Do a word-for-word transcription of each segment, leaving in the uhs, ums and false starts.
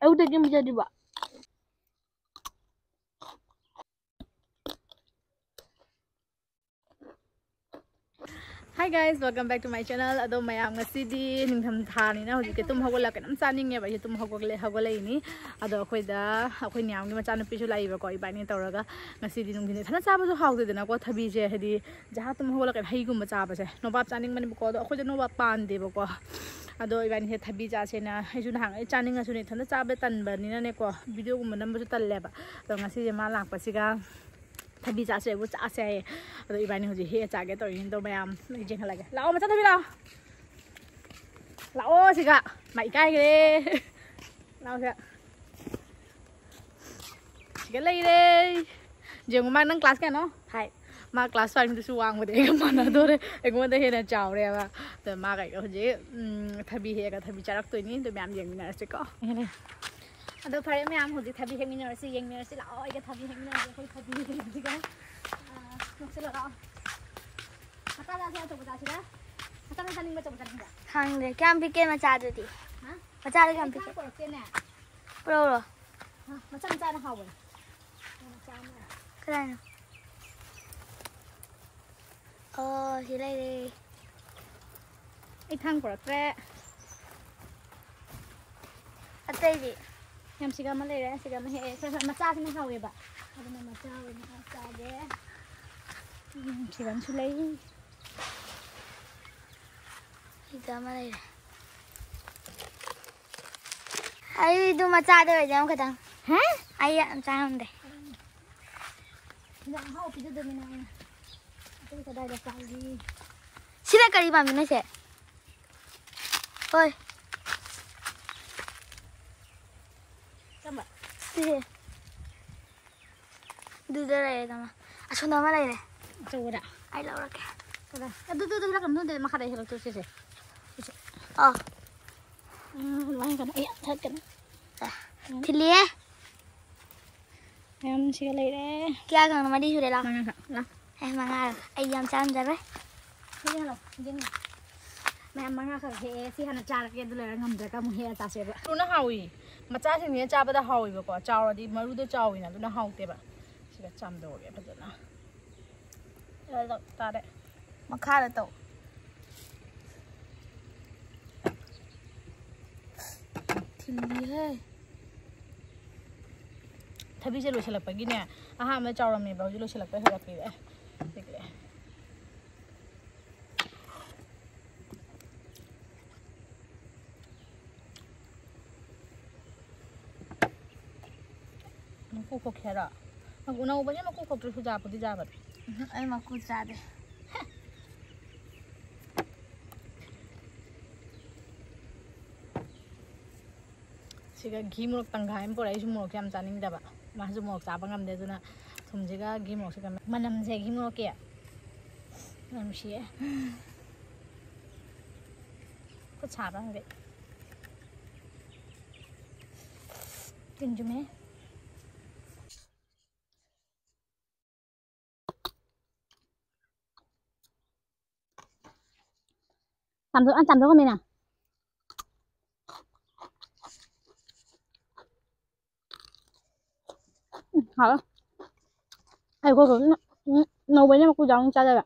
ꯑꯌꯨꯛꯇ ꯀꯩꯝ ꯄꯤꯖꯗ꯭ꯔꯤꯕ? Hi guys, welcome back to my channel. ꯑꯗꯣ ꯃꯌꯥꯝ, ꯉꯁꯤꯗꯤ ꯅꯤꯡꯊꯝ ꯊꯥꯅꯤꯅ ꯍꯧꯖꯤꯛꯇꯤ ꯇꯨꯝ ꯍꯧꯒꯠꯂ ꯀꯩꯅꯣꯝ ꯆꯥꯅꯤꯡꯉꯦꯕ꯫ ꯑꯩꯁꯦ ꯇꯨꯝ ꯍꯧꯒꯠꯂꯦ, ꯍꯧꯒꯠꯂꯛꯏꯅꯤ꯫ ꯑꯗꯣ ꯑꯩꯈꯣꯏꯗ, ꯑꯩꯈꯣꯏ ꯅꯤꯌꯥꯝꯒꯤ ꯃꯆꯥꯅꯨꯄꯤꯁꯨ ꯂꯥꯛꯏꯕꯀꯣ, ꯏꯕꯥꯅꯤ ꯇꯧꯔꯒ ꯉꯁꯤꯗꯤ ꯅꯨꯡꯊꯤꯟ ꯏꯊꯟꯗ ꯆꯥꯕꯁꯨ ꯍꯥꯎꯗꯦꯗꯅꯀꯣ ꯊꯕꯤꯁꯦ, ꯍꯥꯏꯗꯤ ꯖꯍꯥ ꯇꯨꯝ ꯍꯧꯒꯠꯂꯒ ꯍꯩꯒꯨꯝꯕ ꯆꯥꯕꯁꯦ꯫ ꯅꯣꯕꯥꯞ ꯆꯥꯅꯤꯡꯕꯅꯦꯕꯀꯣ, ꯑꯗꯣ ꯑꯩꯈꯣꯏꯗ ꯅꯣꯕꯥꯞ ꯄꯥꯟꯗꯦꯕꯀꯣ꯫ ꯑꯗꯣ ꯏꯕꯥꯅꯤꯁꯦ ꯊꯕꯤ ꯆꯥꯁꯦꯅ, ꯑꯩꯁꯨ ꯅꯍꯥꯟ ꯑꯩ ꯆꯥꯅꯤꯡꯉꯁꯨꯅꯦ ꯏꯊꯟꯗ ꯆꯥꯕ ꯇꯟꯕꯅꯤꯅꯅꯦꯀꯣ, ꯚꯤꯗꯤꯑꯣꯒꯨꯝꯕ ꯅꯝꯕꯁꯨ ꯇꯜꯂꯦꯕ꯫ ꯑꯗꯣ ꯉꯁꯤꯁꯦ ꯃꯥ ꯂꯥꯛꯄꯁꯤꯒ ꯊꯕꯤ ꯆꯥꯁꯦꯕꯨ ꯆꯥꯁꯦ ꯍꯥꯏꯌꯦ꯫ ꯑꯗꯣ ꯏꯕꯥꯅꯤ ꯍꯧꯖꯤꯛ ꯍꯦꯛꯑ ꯆꯥꯒꯦ ꯇꯧꯔꯤꯅꯤ꯫ ꯑꯗꯣ ꯃꯌꯥꯝ ꯑꯩ ꯌꯦꯡꯍꯜꯂꯒꯦ꯫ ꯂꯥꯛꯑꯣ, ꯃꯆꯥ ꯊꯕꯤ, ꯂꯥꯛꯑꯣ꯫ ꯂꯥꯛꯑꯣ ꯁꯤꯒ꯫ ꯃꯥ ꯏꯀꯥꯏꯈ꯭ꯔꯦ꯫ ꯂꯥꯛꯑꯣ ꯁꯤꯒ꯫ ꯁꯤꯒ ꯂꯩꯔꯦ꯫ ꯌꯦꯡꯉꯨ, ꯃꯥ, ꯅꯪ ꯀ꯭ꯂꯥꯁ ꯀꯌꯥꯅꯣ? ꯍꯥꯏ꯫ ꯃꯥ ꯀ꯭ꯂꯥꯁ ꯐꯥꯏꯚꯇꯁꯨ ꯋꯥꯡꯕꯗꯤ ꯑꯩꯒ ꯃꯥꯟꯅꯗꯣꯔꯦ꯫ ꯑꯩꯉꯣꯟꯗ ꯍꯦꯟꯅ ꯆꯥꯎꯔꯦꯕ꯫ ꯑꯗꯣ ꯃꯥꯒ ꯑꯩꯒ ꯍꯧꯖꯤꯛ, ꯎꯝ, ꯊꯕꯤ ꯍꯦꯛꯑꯒ ꯊꯕꯤ ꯆꯥꯔꯛꯇꯣꯏꯅꯤ꯫ ꯑꯗꯣ ꯃꯌꯥꯝ ꯌꯦꯡꯃꯤꯟꯅꯔꯁꯤꯀꯣ꯫ ꯑꯗꯣ ꯐꯔꯦ ꯃꯌꯥꯝ, ꯍꯧꯖꯤꯛ ꯊꯕꯤ ꯍꯦꯛꯃꯤꯟꯅꯔꯁꯤ, ꯌꯦꯡꯃꯤꯟꯅꯔꯁꯤ꯫ ꯂꯥꯛꯑꯣ, ꯑꯩꯒ ꯊꯕꯤ ꯍꯦꯛꯃꯤꯟꯅꯔꯁꯤ꯫ ꯑꯩꯈꯣꯏ ꯊꯕꯤ ꯍꯦꯛꯃꯤꯟꯅꯔꯁꯤꯒ꯫ ꯑꯥ, ꯅꯣꯛꯁꯤꯜꯂꯣ, ꯂꯥꯛꯑꯣ꯫ ꯃꯆꯥ ꯆꯥꯁꯤꯔ ꯑꯆꯧꯕ ꯆꯥꯁꯤꯔ? ꯃꯆꯥ ꯆꯥꯅꯤꯡꯕ, ꯑꯆꯧꯕ ꯆꯥꯅꯤꯡꯕ? ꯈꯪꯗꯦ꯫ ꯀꯌꯥꯝ ꯄꯤꯛꯀꯦ ꯃꯆꯥꯗꯨꯗꯤ? ꯍꯥ? ꯃꯆꯥꯗꯨ ꯀꯌꯥꯝ ꯑꯩ ꯄꯤꯛꯀꯦ? ꯊꯥꯡ ꯄꯨꯔꯛꯇꯦꯅꯦ꯫ ꯄꯨꯔꯛꯎꯔꯣ? ꯍꯥ? ꯃꯆꯥ ꯃꯆꯥꯅ ꯍꯥꯎꯕꯅꯦ꯫ ꯃꯆꯥ ꯑꯃ꯫ ꯀꯗꯥꯏꯅꯣ? ꯑꯣ, ꯁꯤ ꯂꯩꯔꯦ꯫ ꯑꯩ ꯊꯥꯡ ꯄꯨꯔꯛꯇ꯭ꯔꯦ꯫ ꯑꯇꯩꯗꯤ? ꯌꯥꯝ ꯁꯤꯒ ꯑꯃ ꯂꯩꯔꯦ, ꯁꯤꯒ ꯑꯃ ꯍꯦꯛꯑꯦ꯫ ꯈꯔ ꯈꯔ ꯃꯆꯥꯁꯤꯅ ꯍꯥꯎꯋꯦꯕ꯫ ꯑꯗꯨꯅ ꯃꯆꯥ ꯑꯣꯏꯅ ꯈꯔ ꯆꯥꯒꯦ꯫ ꯎꯝ, ꯁꯤꯒ ꯑꯃꯁꯨ ꯂꯩ꯫ ꯁꯤꯗ ꯑꯃ ꯂꯩꯔꯦ꯫ ꯑꯩꯗꯣ ꯃꯆꯥꯗ ꯑꯣꯏꯔꯗꯤ ꯑꯃꯈꯛꯇꯪ꯫ ꯍꯥ? ꯑꯩ ꯌꯥꯝ ꯆꯥ ꯉꯝꯗꯦ꯫ ꯍꯤꯟꯖꯥꯡ ꯑꯍꯥꯎꯕ ꯄꯤꯖꯗꯕꯅꯤꯅ ꯑꯩꯅ꯫ ꯑꯇꯩ ꯀꯗꯥꯏꯗ ꯆꯥꯏꯔꯤ? ꯁꯤꯅ ꯀꯔꯤ ꯄꯥꯝꯃꯤꯅꯣ, ꯁꯦ? ꯍꯣꯏ꯫ ꯀꯔꯝꯕ? ꯁꯤꯁꯦ꯫ ꯑꯗꯨꯗ ꯂꯩꯔꯦ, ꯇꯥꯃꯣ꯫ ꯑꯁꯣꯝꯗ ꯑꯃ ꯂꯩꯔꯦ꯫ ꯑꯆꯧꯕꯗ? ꯑꯩ ꯂꯧꯔꯛꯀꯦ꯫ ꯀꯗꯥꯏ? ꯑꯗꯨ, ꯑꯗꯨ, ꯑꯗꯨ ꯍꯦꯜꯂꯛꯀꯅꯨ, ꯑꯗꯨꯗꯤ ꯃꯈꯥꯗ ꯍꯦꯜꯂꯛꯇꯣꯏꯁꯦ, ꯁꯦ꯫ ꯁꯤꯁꯦ꯫ ꯑꯥ꯫ ꯎꯝ, ꯑꯗꯨꯃꯥꯏꯅ ꯀꯩꯅꯣ, ꯑꯩ ꯌꯥꯝ ꯊꯠꯀꯅꯤ꯫ ꯑꯦ, ꯎꯝ꯫ ꯊꯤꯜꯂꯤꯍꯦ꯫ ꯃꯌꯥꯝ ꯁꯤꯒ ꯂꯩꯔꯦ꯫ ꯀꯌꯥ ꯈꯪꯅꯣ? ꯃꯔꯤ ꯁꯨꯔꯦ, ꯂꯥꯎ꯫ ꯃꯉꯥ ꯈꯛ, ꯂꯥꯎ꯫ ꯑꯦ, ꯃꯉꯥꯔꯣ? ꯑꯩ ꯌꯥꯝ ꯆꯥꯔꯝꯖꯔꯣꯏ꯫ ꯁꯤꯗ ꯂꯥꯎ, ꯌꯦꯡꯉꯣ꯫ ꯃꯌꯥꯝ ꯃꯉꯥ ꯈꯛ ꯍꯦꯛꯑꯦ꯫ ꯁꯤ ꯍꯥꯟꯅ ꯆꯥꯔꯒꯦ, ꯑꯗꯨ ꯂꯣꯏꯔꯒ ꯉꯝꯗ꯭ꯔꯒ ꯑꯃꯨꯛ ꯍꯦꯛꯑ ꯆꯥꯁꯦꯕ꯫ ꯃꯔꯨꯅ ꯍꯥꯎꯏ꯫ ꯃꯆꯥꯁꯤꯡꯁꯤꯅ ꯆꯥꯕꯗ ꯍꯥꯎꯏꯕꯀꯣ꯫ ꯆꯥꯎꯔꯗꯤ ꯃꯔꯨꯗꯣ ꯆꯥꯎꯋꯤꯅ, ꯑꯗꯨꯅ ꯍꯥꯎꯇꯦꯕ꯫ ꯁꯤꯒ ꯆꯥꯝꯗꯣꯛꯑꯒꯦ ꯐꯖꯅ꯫ ꯑꯗꯣ ꯇꯥꯔꯦ꯫ ꯃꯈꯥꯗ ꯇꯧ꯫ ꯊꯤꯜꯂꯤꯍꯦ꯫ ꯊꯕꯤꯁꯦ ꯂꯣꯏꯁꯤꯜꯂꯛꯄꯒꯤꯅꯦ꯫ ꯑꯍꯥꯟꯕ ꯆꯥꯎꯔꯝꯃꯦꯕ, ꯍꯧꯖꯤꯛ ꯂꯣꯏꯁꯤꯜꯂꯛꯄꯩ ꯍꯧꯒꯠꯄꯤꯔꯦ꯫ ꯄꯤꯛꯂꯦ꯫ ꯃꯀꯨ ꯈꯣꯛꯀꯦ ꯍꯥꯏꯔꯣ? ꯃꯀꯨ-, ꯅꯧꯕꯁꯦ ꯃꯀꯨ ꯈꯣꯛꯇ꯭ꯔꯁꯨ ꯌꯥꯕꯨꯗꯤ ꯌꯥꯕꯅꯦ꯫ ꯎꯝ, ꯑꯩ ꯃꯀꯨ ꯆꯥꯗꯦ꯫ ꯁꯤꯒ ꯘꯤ ꯃꯣꯔꯣꯛ ꯇꯪꯈꯥꯏ ꯑꯃ ꯄꯨꯔꯛꯑꯦ꯫ ꯑꯩꯁꯨ ꯃꯣꯔꯣꯛꯁꯦ ꯌꯥꯝ ꯆꯥꯅꯤꯡꯗꯕ, ꯃꯥꯁꯨ ꯃꯣꯔꯣꯛ ꯆꯥꯕ ꯉꯝꯗꯦ, ꯑꯗꯨꯅ ꯊꯨꯝꯁꯤꯒ ꯘꯤ ꯃꯣꯔꯣꯛꯁꯤꯒ, ꯃꯅꯝꯁꯦ ꯘꯤ ꯃꯣꯔꯣꯛꯀꯤ ꯌꯥꯝ ꯅꯨꯡꯁꯤꯌꯦ꯫ ꯈꯨꯠ ꯁꯥꯕ ꯍꯪꯒꯦ꯫ ꯇꯤꯟ ꯆꯨꯝꯃꯦ꯫ ꯆꯥꯝꯊꯣꯛ-, ꯑ, ꯆꯥꯝꯊꯣꯛꯑꯝꯃꯤꯅ꯫ ꯎꯝ, ꯍꯥꯎꯋꯦ꯫ ꯑꯩ ꯈꯣꯏ ꯈꯨꯟ-, ꯎꯝ, ꯅꯧꯕꯅꯤꯅ ꯃꯀꯨ ꯆꯥꯎꯅ ꯆꯥꯗꯕ꯫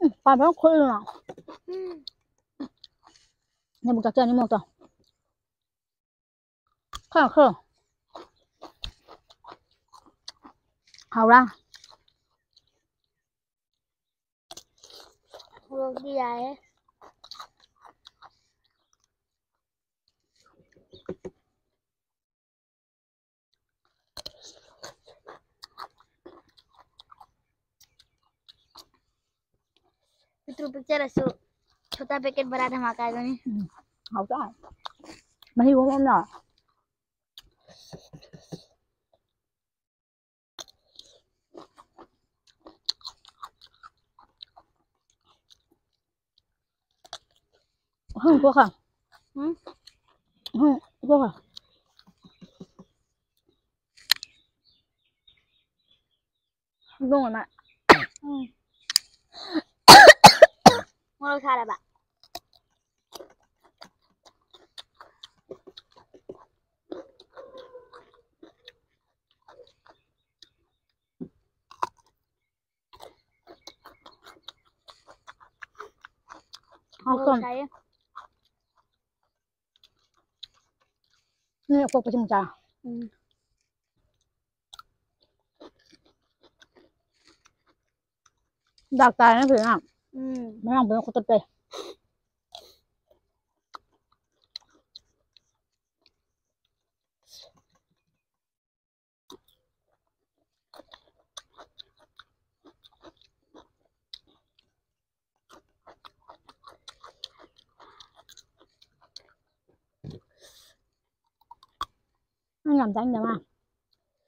ꯎꯝ, ꯄꯥꯟ ꯐꯖꯅ ꯈꯣꯛꯏꯗꯅ꯫ ꯎꯝ꯫ ꯅꯪꯕꯨ ꯆꯥꯛ ꯆꯥꯅꯤ ꯃꯣꯔꯣꯛꯇꯣ꯫ ꯈꯔ, ꯈꯔ꯫ ꯍꯥꯎꯔꯥ? ꯃꯣꯔꯣꯛꯇꯤ ꯌꯥꯏꯌꯦ꯫ ꯄꯤꯛꯇ꯭ꯔꯨ ꯄꯤꯛꯆꯔꯁꯨ ꯆꯣꯇꯥ ꯄꯦꯀꯦꯠ ꯕꯔꯥ ꯙꯃꯥꯀꯥꯗꯨꯅꯤ꯫ ꯎꯝ, ꯍꯥꯎꯇ꯭ꯔꯥ? ꯃꯍꯤ ꯒꯣꯝ ꯒꯣꯝ ꯂꯥꯎꯔ꯫ ꯍꯨꯝ, ꯀꯣꯈꯥ꯫ ꯎꯝ? ꯍꯨꯝ, ꯀꯣꯈꯥ꯫ ꯏꯕꯨꯡꯉꯣꯅ꯫ ꯎꯝ꯫ ꯃꯣꯔꯣꯛ ꯁꯥꯔꯕ? ꯃꯣꯔꯣꯛ ꯍꯥꯎꯇꯝ꯫ ꯁꯥꯏꯌꯦ꯫ ꯅꯣꯏ ꯑꯄꯣꯛꯄꯁꯤ ꯃꯆꯥ꯫ ꯎꯝ꯫ ꯗꯥꯛ ꯇꯥꯔꯦꯅꯦ ꯐꯖꯅ꯫ ꯎꯝ꯫ ꯃꯌꯥꯡ ꯐꯖꯅ ꯈꯣꯠꯇꯠꯄꯩ꯫ ꯅꯪ ꯌꯥꯝ ꯆꯥꯅꯤꯡꯗ ꯃꯥ꯫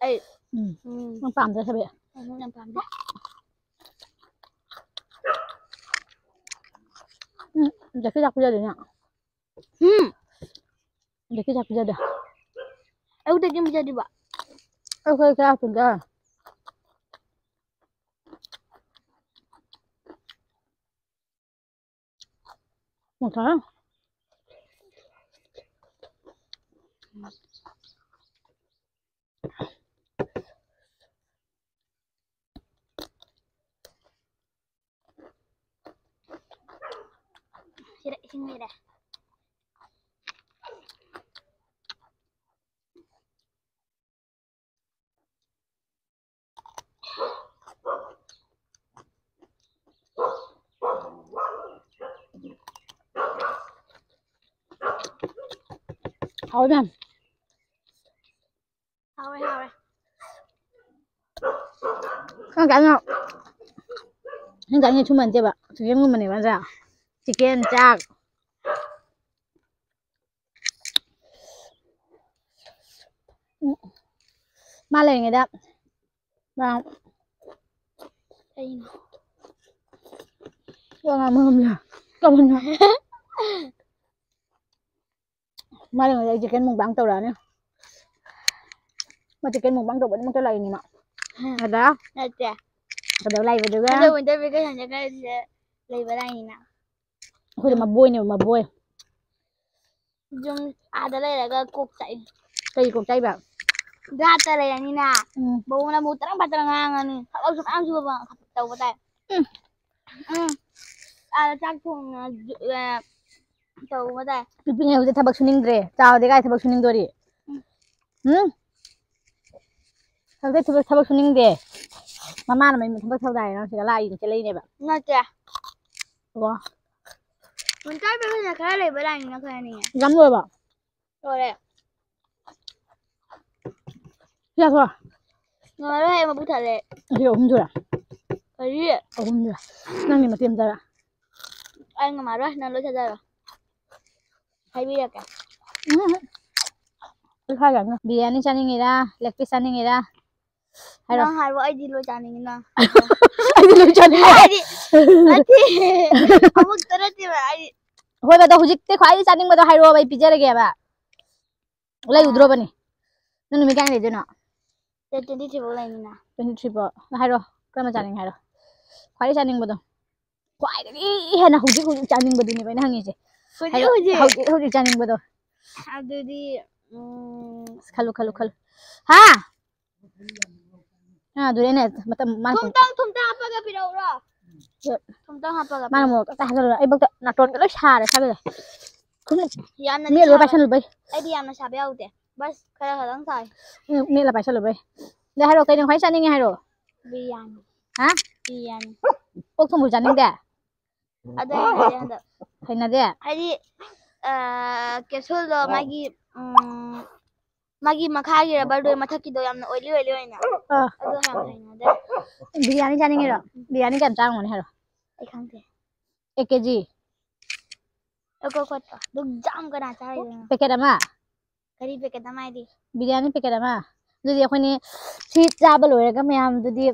ꯑꯩ ꯎꯝ꯫ ꯎꯝ꯫ ꯅꯪ ꯄꯥꯝꯗ꯭ꯔ ꯊꯕꯤ? ꯑꯩ ꯌꯥꯝ ꯄꯥꯝꯗꯦ꯫ ꯎꯝ, ꯖꯦꯛꯀꯤ ꯆꯥꯛ ꯄꯤꯖꯗꯣꯏꯅꯦ꯫ ꯎꯝ꯫ ꯖꯦꯛꯀꯤ ꯆꯥꯛ ꯄꯤꯖꯗꯦ꯫ ꯑꯌꯨꯛꯇ ꯀꯩꯝ ꯄꯤꯖꯗ꯭ꯔꯤꯕꯣ? ꯑꯩꯈꯣꯏ ꯆꯥꯛ ꯄꯤꯖ-, ꯃꯊꯥ꯫ ꯁꯤꯗ ꯏꯁꯤꯡ ꯂꯩꯔꯦ꯫ ꯍꯥꯎꯋꯦ ꯃꯌꯥꯝ꯫ ꯍꯥꯎꯋꯦ, ꯍꯥꯎꯋꯦ꯫ ꯅꯪ ꯆꯥꯅꯤꯡ-, ꯅꯪ ꯆꯥꯅꯤꯡꯉꯦ ꯁꯨꯝꯕ ꯅꯠꯇꯦꯕ, ꯆꯤꯛꯀꯟꯒꯨꯝꯕꯅꯦꯕ ꯅꯠꯇ꯭ꯔꯥ? ꯆꯤꯛꯀꯟ, ꯆꯥꯛ꯫ ꯎꯝ꯫ ꯃꯥ ꯂꯩꯔꯤꯉꯩꯗ ꯃꯥ ꯀꯩꯅꯣ? ꯋꯥ ꯉꯥꯡꯕ ꯉꯝꯗꯦ꯫ ꯀꯞꯄꯅ꯫ ꯃꯥ ꯂꯩꯔꯤꯉꯩꯗ ꯑꯩ ꯆꯤꯛꯀꯟ ꯃꯨꯛꯕꯥꯡ ꯇꯧꯔꯛꯑꯅꯤ꯫ ꯃꯥ ꯆꯤꯛꯀꯟ ꯃꯨꯛꯕꯥꯡ ꯇꯧꯕꯒꯤꯗꯃꯛꯇ ꯂꯥꯛꯏꯅꯤ ꯃꯥ꯫ ꯑꯗ ꯅꯠꯇꯦ꯫ ꯀꯩꯗꯧ ꯂꯥꯛꯏꯕꯗꯨꯒ? ꯑꯗꯣ winter vacation ꯆꯠꯈ꯭ꯔꯗꯤ ꯂꯩꯕ ꯂꯥꯛꯏꯅꯤꯅ꯫ ꯑꯩꯈꯣꯏꯗꯤ ꯃꯕꯣꯏꯅꯦꯕ, ꯃꯕꯣꯏ꯫ ꯌꯨꯝ ꯑꯥꯗ ꯂꯩꯔꯒ ꯀꯣꯛ ꯆꯥꯛꯏ꯫ ꯀꯩ ꯀꯣꯛ ꯆꯥꯛꯏꯕ? ꯒꯥꯠꯇ ꯂꯩꯔꯅꯤꯅ꯫ ꯎꯝ. ꯕꯕꯨꯅ ꯑꯃꯨꯛ ꯇꯔꯪ ꯄꯥꯇꯔꯪ ꯉꯥꯡꯉꯅꯤ꯫ ꯊꯕꯛꯁꯨ ꯃꯌꯥꯝ ꯁꯨꯕ ꯇꯧꯕ ꯇꯥꯏ꯫ ꯎꯝ. ꯎꯝ. ꯑꯥꯗ ꯆꯥꯛ ꯊꯣꯡꯉ ꯇꯧꯕ ꯇꯥꯏ꯫ ꯅꯨꯄꯤꯅꯦ ꯍꯧꯖꯤꯛ ꯊꯕꯛ ꯁꯨꯅꯤꯡꯗ꯭ꯔꯦ꯫ ꯆꯥꯎꯔꯗꯤ ꯀꯥꯏ ꯊꯕꯛ ꯁꯨꯅꯤꯡꯗꯣꯔꯤ? ꯎꯝ? ꯍꯧꯖꯤꯛ ꯊꯕꯛ, ꯊꯕꯛ ꯁꯨꯅꯤꯡꯗꯦ꯫ ꯃꯃꯥꯅ ꯃꯌꯨꯝꯗ ꯊꯕꯛ ꯇꯧꯗꯥꯏꯅꯦ, ꯅꯪ ꯁꯤꯗ ꯂꯥꯛꯏꯅꯦ, ꯆꯦꯜꯂꯛꯏꯅꯦꯕ꯫ ꯅꯠꯇꯦ꯫ ꯋꯥ. Winter vacation ꯈꯔ ꯂꯩꯕ ꯂꯥꯛꯏꯅꯤꯅ ꯈꯔꯅꯤ꯫ ꯌꯥꯝ ꯂꯣꯏꯕ? ꯂꯣꯏꯔꯦ꯫ ꯁꯤ ꯆꯥꯊꯣꯛ꯫ ꯉꯝꯃꯔꯣꯏ, ꯑꯩ ꯃꯕꯨꯛ ꯊꯜꯂꯦ꯫ ꯑꯁꯤ ꯑꯍꯨꯝ ꯁꯨꯔꯦ꯫ ꯀꯔꯤ? ꯑꯍꯨꯝ ꯁꯨꯔꯦ꯫ ꯅꯪꯗꯤ ꯃꯇꯦꯛ ꯑꯃ ꯆꯥꯔ꯫ ꯑꯩ ꯉꯝꯃꯔꯣꯏ, ꯅꯪ ꯂꯣꯏ ꯆꯥꯖꯔꯣ꯫ ꯍꯥꯏꯕꯤꯔꯛꯀꯦ꯫ ꯎꯝ. ꯑꯩ ꯈꯥꯏꯒꯦ ꯍꯥꯏꯕꯅ꯫ Biryani ꯆꯥꯅꯤꯡꯉꯤꯔꯥ, leg piece ꯆꯥꯅꯤꯡꯉꯤꯔꯥ? ꯍꯥꯏꯔꯣ꯫ ꯅꯪ ꯍꯥꯏꯔꯣ, ꯑꯩꯗꯤ ꯂꯣꯏ ꯆꯥꯅꯤꯡꯉꯤ ꯅꯪ꯫ ꯑꯩꯗꯤ ꯂꯣꯏ ꯆꯥꯅꯤꯡꯉꯦ꯫ ꯍꯥꯏꯗꯤ, ꯅꯠꯇꯦ, ꯑꯃꯨꯛꯇ ꯅꯠꯇꯦꯕ, ꯍꯥꯏꯗꯤ꯫ ꯍꯣꯏ, ꯑꯗꯣ ꯍꯧꯖꯤꯛꯇꯤ ꯈ꯭ꯋꯥꯏꯗꯒꯤ ꯆꯥꯅꯤꯡꯕꯗꯣ ꯍꯥꯏꯔꯛꯑꯣꯕ, ꯑꯩ ꯄꯤꯖꯔꯒꯦꯕ꯫ ꯂꯩꯔꯨꯗ꯭ꯔꯣꯕꯅꯤ꯫ ꯅꯪ ꯅꯨꯃꯤꯠ ꯀꯌꯥꯅꯤ ꯂꯩꯗꯣꯏꯅꯣ? Date twenty three ꯐꯥꯎ ꯂꯩꯅꯤꯅ꯫ Twenty three ꯐꯥꯎ꯫ ꯍꯥꯏꯔꯣ, ꯀꯔꯝꯕ ꯆꯥꯅꯤꯡꯉꯦ ꯍꯥꯏꯔꯣ꯫ ꯈ꯭ꯋꯥꯏꯗꯒꯤ ꯆꯥꯅꯤꯡꯕꯗꯣ꯫ ꯈ꯭ꯋꯥꯏꯗꯒꯤ ꯍꯦꯟꯅ ꯍꯧꯖꯤꯛ ꯍꯧꯖꯤꯛ ꯆꯥꯅꯤꯡꯕꯗꯨꯅꯦꯕ ꯑꯩꯅ ꯍꯪꯉꯤꯁꯦ꯫ ꯍꯧꯖꯤꯛ ꯍꯥꯏꯔꯣ, ꯍꯧꯖꯤꯛ꯫ ꯍꯧꯖꯤꯛ ꯍꯧꯖꯤꯛ ꯆꯥꯅꯤꯡꯕꯗꯣ꯫ ꯑꯗꯨꯗꯤ, ꯎꯝ, ꯑꯁ, ꯈꯜꯂꯨ, ꯈꯜꯂꯨ, ꯈꯜꯂꯨ꯫ ꯍꯥ? ꯑꯥ, ꯑꯗꯨꯗꯤ ꯑꯩꯅ ꯃꯇꯝ ꯃꯥꯅ ꯄꯨꯡ- ꯊꯨꯝꯇꯪ, ꯊꯨꯝꯇꯪ ꯍꯥꯄꯒ ꯄꯤꯔꯛꯎꯔꯣ? ꯊꯨꯝꯇꯪ ꯍꯥꯄꯒ ꯃꯥꯅ ꯄꯤꯔꯛꯎ꯫ ꯃꯣꯔꯣꯛ ꯇꯞꯇꯥꯏ ꯍꯥꯞꯆꯜꯂꯨꯔꯦ꯫ ꯑꯩꯕꯣꯛꯇ ꯅꯥꯇꯣꯟꯒ ꯂꯣꯏ ꯁꯥꯔꯦ ꯁ꯭ꯋꯥꯏꯗ꯫ ꯈꯨꯝꯃꯨ꯫ ꯌꯥꯝꯅ ꯃꯦꯠꯂꯨꯔꯣ, ꯁꯥꯕ꯫ ꯄꯥꯏꯁꯜꯂꯨꯕꯩ꯫ ꯑꯩꯗꯤ ꯌꯥꯝꯅ ꯁꯥꯕ ꯌꯥꯎꯗꯦ꯫ ꯕꯁ ꯈꯔ ꯈꯛꯇꯪ ꯁꯥꯏ꯫ ꯎꯝ, ꯃꯦꯠꯂ ꯄꯥꯏꯁꯜꯂꯨꯕꯩ꯫ ꯑꯗꯩ ꯍꯥꯏꯔꯣ, ꯀꯩꯅꯣ ꯈ꯭ꯋꯥꯏ ꯆꯥꯅꯤꯡꯉꯦ ꯍꯥꯏꯔꯣ? ꯕꯤꯔꯌꯥꯅꯤ꯫ ꯍꯥ? ꯕꯤꯔꯌꯥꯅꯤ꯫ ꯑꯣꯛ ꯊꯣꯡꯕ ꯆꯥꯅꯤꯡꯗꯦ? ꯑꯗꯨ ꯍꯩꯅꯗꯦ ꯍꯟꯗꯛ꯫ ꯍꯩꯅꯗꯦ? ꯍꯥꯏꯗꯤ, ꯑ, capsuleꯗꯣ ꯃꯥꯒꯤ, ꯎꯝ, ꯃꯥꯒꯤ ꯃꯈꯥꯒꯤ rubberꯗꯣ ꯃꯊꯛꯀꯤꯗꯣ ꯌꯥꯝꯅ oily oily ꯑꯣꯏꯅ꯫ ꯑꯥ. ꯑꯗꯨ ꯌꯥꯝ ꯍꯩꯅꯗꯦ꯫ ꯕꯤꯔꯌꯥꯅꯤ ꯆꯥꯅꯤꯡꯉꯤꯔꯣ? ꯕꯤꯔꯌꯥꯅꯤ ꯀꯌꯥꯝ ꯆꯥ ꯉꯝꯒꯅꯤ ꯍꯥꯏꯔꯣ? ꯑꯩ ꯈꯪꯗꯦ꯫ ꯑꯦꯛ ꯀꯦꯖꯤ? ꯑꯩꯈꯣꯏ ꯈꯣꯠꯇꯣ꯫ ꯑꯗꯨꯛ ꯌꯥꯝ ꯀꯅꯥ ꯆꯥꯔꯤꯕꯅꯣ? Packet ꯑꯃ? ꯀꯔꯤ packet ꯑꯃ ꯍꯥꯏꯗꯤ? ꯕꯤꯔꯌꯥꯅꯤ packet ꯑꯃ? ꯑꯗꯨꯗꯤ ꯑꯩꯈꯣꯏꯅꯤ ꯁꯤ ꯆꯥꯕ ꯂꯣꯏꯔꯒ ꯃꯌꯥꯝꯗꯨꯗꯤ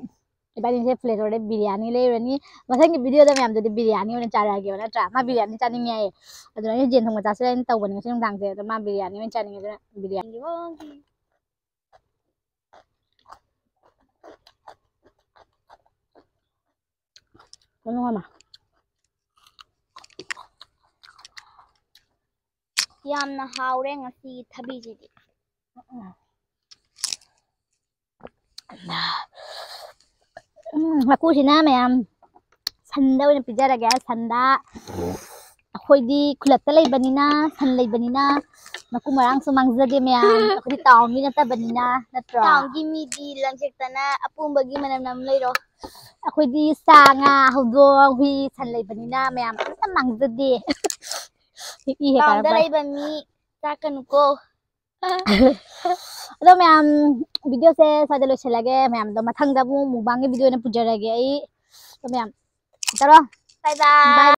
ꯏꯕꯥꯅꯤꯁꯦ Platoꯗ ꯕꯤꯔꯌꯥꯅꯤ ꯂꯩꯔꯨꯔꯅꯤ꯫ ꯃꯊꯪꯒꯤ videoꯗ ꯃꯌꯥꯝꯗꯨꯗꯤ ꯕꯤꯔꯌꯥꯅꯤ ꯑꯣꯏꯅ ꯆꯥꯔꯛꯑꯒꯦꯕ, ꯅꯠꯇ꯭ꯔꯥ? ꯃꯥ ꯕꯤꯔꯌꯥꯅꯤ ꯆꯥꯅꯤꯡꯉꯦ ꯍꯥꯏꯌꯦ꯫ ꯑꯗꯨꯅ ꯑꯩꯅ ꯌꯦꯟ ꯊꯣꯡꯕ ꯆꯥꯁꯤꯔꯥ ꯍꯥꯏꯅ ꯇꯧꯕꯅꯤ ꯉꯁꯤ ꯅꯨꯡꯗꯥꯡꯁꯦ, ꯑꯗꯣ ꯃꯥ ꯕꯤꯔꯌꯥꯅꯤ ꯑꯣꯏꯅ ꯆꯥꯅꯤꯡꯉꯦ, ꯑꯗꯨꯅ ꯕꯤꯔꯌꯥꯅꯤ꯫ ꯃꯅꯨꯡ ꯑꯃ꯫ ꯌꯥꯝꯅ ꯍꯥꯎꯔꯦ ꯉꯁꯤꯒꯤ ꯊꯕꯤꯁꯤꯗꯤ꯫ ꯎꯝ, ꯃꯀꯨꯁꯤꯅ ꯃꯌꯥꯝ ꯁꯟꯗ ꯑꯣꯏꯅ ꯄꯤꯖꯔꯒꯦ꯫ ꯁꯟꯗ ꯑꯩꯈꯣꯏꯗꯤ ꯈꯨꯜꯂꯛꯇ ꯂꯩꯕꯅꯤꯅ ꯁꯟ ꯂꯩꯕꯅꯤꯅ ꯃꯀꯨ ꯃꯔꯥꯡꯁꯨ ꯃꯥꯡꯖꯗꯦ ꯃꯌꯥꯝ꯫ ꯑꯩꯈꯣꯏꯗꯤ ꯇꯥꯎꯟ ꯃꯤ ꯅꯠꯇꯕꯅꯤꯅ, ꯅꯠꯇ꯭ꯔꯣ? ꯇꯥꯎꯟꯒꯤ ꯃꯤꯗꯤ ꯂꯪꯆꯦꯛꯇꯅ ꯑꯄꯣꯝꯕꯒꯤ ꯃꯅꯝ ꯅꯝ ꯂꯩꯔꯣ꯫ ꯑꯩꯈꯣꯏꯗꯤ ꯁꯥ ꯉꯥ ꯍꯧꯗꯣꯡ ꯍꯨꯏ ꯁꯟ ꯂꯩꯕꯅꯤꯅ ꯃꯌꯥꯝ ꯑꯝꯇ ꯃꯥꯡꯖꯗꯦ꯫ ꯏ ꯍꯦꯛ ꯇꯥꯎꯟꯗ ꯀꯥꯔꯛꯄ꯫ ꯂꯩꯕ ꯃꯤ ꯆꯥꯛꯀꯅꯨꯀꯣ꯫ ꯑꯗꯣ ꯃꯌꯥꯝ, ꯚꯤꯗꯤꯑꯣꯁꯦ ꯁ꯭ꯋꯥꯏꯗ ꯂꯣꯏꯁꯤꯜꯂꯒꯦ꯫ ꯃꯌꯥꯝꯗꯣ ꯃꯊꯪꯗ ꯑꯃꯨꯛ ꯃꯨꯛꯕꯥꯡꯒꯤ ꯚꯤꯗꯤꯑꯣ ꯑꯣꯏꯅ ꯄꯨꯖꯔꯒꯦ ꯑꯩ꯫ ꯑꯗꯣ ꯃꯌꯥꯝ ꯇꯧꯔꯣ꯫ ꯕꯥꯏ ꯕꯥꯏ꯫ ꯕꯥꯏ꯫